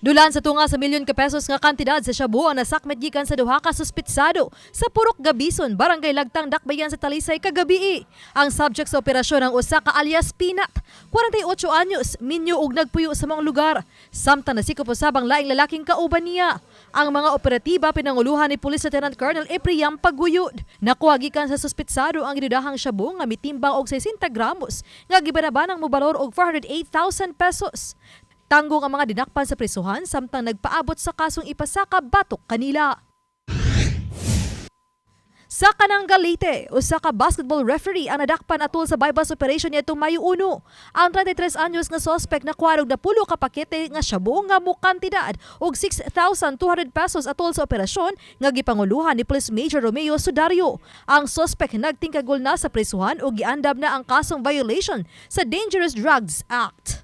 Dulaan sa tunga sa milyon ka pesos nga kantidad sa shabu ang nasakmet gikan sa duha ka suspitsado sa Purok Gabison, Barangay Lagtang, Dakbayan sa Talisay kagabii. Ang subject sa operasyon ang usa ka alias Peanut, 48 anyos, minyo ug nagpuyo sa maong lugar. Samtang nasikop usab ang laing lalaking kauban niya. Ang mga operatiba pinanguluhan ni Police Lieutenant Colonel Epriam Paguyod. Nakuha gikan sa suspitsado ang gidudahang shabu nga mitimbang og 60 gramos nga gibanabanang mobalor og 408,000 pesos. Tanggong ang mga dinakpan sa prisuhan samtang nagpaabot sa kasong ipasaka batok kanila. Sa Kananga, Leyte, usa ka basketball referee ang nadakpan atol sa buy-bust operation niadtong Mayo 1. Ang 33 anyos nga suspect nakuha og napulo ka pakete nga shabu nga mokantidad og 6,200 pesos atol sa operasyon nga gipanguluhan ni Police Major Romeo Sudario. Ang suspect nagtingkagol na sa prisuhan ug giandam na ang kasong violation sa Dangerous Drugs Act.